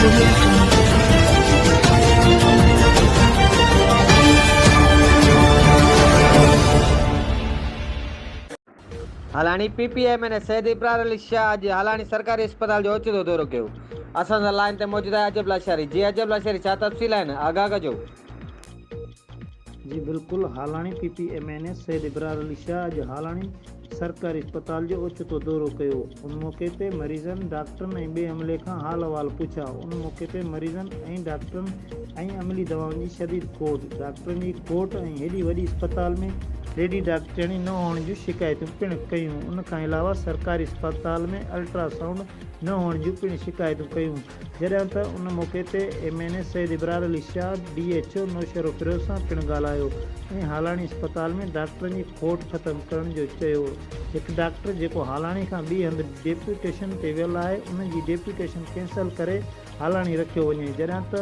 Audio Jungle. Halani, P P M N A Syed Ibrar Ali Shah اڄ هالاڻي سرڪاري اسپتال جو اوچتو دورو ڪيو. اسان سان لائين تي موجود آهي عجب لاشاري. جي عجب لاشاري ڇا تفصيل آهن آگاهه ڪجو. جي بلڪل Halani P P M N A Syed Ibrar Ali Shah اڄ هالاڻي سرڪاري اسپتال جو اوچتو دورو ڪيو ان موقعي تي مريضن ڊاڪٽرن ۽ ٻئي عملي کان حال احوال پڇيا ان موقعي تي مريضن ۽ ڊاڪٽرن ۽ عملي دوائن جي شديد کوٽ ڊاڪٽرن جي کوٽ ۽ هيڏي وڏي اسپتال ۾ ليڊي ڊاڪٽرياڻي نه هئڻ جون شڪايتون پڻ ڪيون ان کان علاوه سرڪاري اسپتال ۾ الٽرا سائونڊ نه هئڻ جون پڻ شڪايتون ڪيون جڏهن ته ان موقعي تي M N A Syed Ibrar Ali Shah D H O Naushahro Feroze سان پڻ ڳالهايو ۽ هالاڻي اسپتال ۾ ڊاڪٽرن جي کوٽ ختم ڪرڻ جو چيو هڪ ڊاڪٽر جيڪو هالاڻي کان ٻي هنڌ ڊيپوٽيشن تي ويل آهي ان جي ڊيپوٽيشن ڪينسل ڪري هالاڻي رکيو وڃي جڏهن ته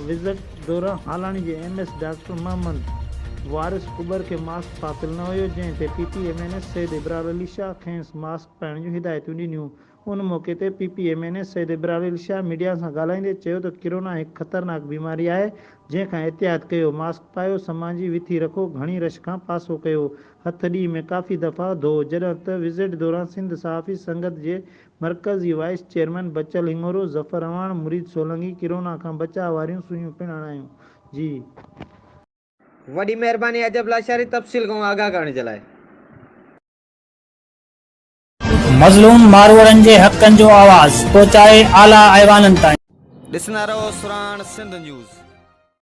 وزٽ دوران هالاڻي جي M S doctor Muhammad Waris Kubar کي ماسڪ پاتل نه هيو جنهن تي P P M N A Syed Ibrar Ali Shah کيس ماسڪ پائڻ جون هدايتون ڏنيون ان موقعي تي P P M N A Syed Ibrar Ali Shah media سان ڳالهائيندي چيو ته ڪرونا هڪ خطرناڪ بيماري آهي جنهن کان احتياط ڪيو، ماسڪ پايو، سماجي وٿي رکو، گهڻي رش کان پاسو ڪيو، هٿ ڏينهن ۾ ڪافي دفعا ڌوئو، جڏهن ته وزٽ دوران سنڌ صحافي سنگت جي مرڪزي وائيس چيئرمين بچل هڱورو، ظفر اعواڻ، مريد سولنگي ڪرونا کان بچاء واريون سوئيون پڻ هڻايون. جي. وڏي مهرباني عجب لاشاري تفصيل کان آگاهه ڪرڻ جي لاء. مظلوم ماروئڙن جي حقن جو آواز پهچائي اعليٰ ايوانن تائين. ڏسندا رهو سرهاڻ سنڌ نيوز.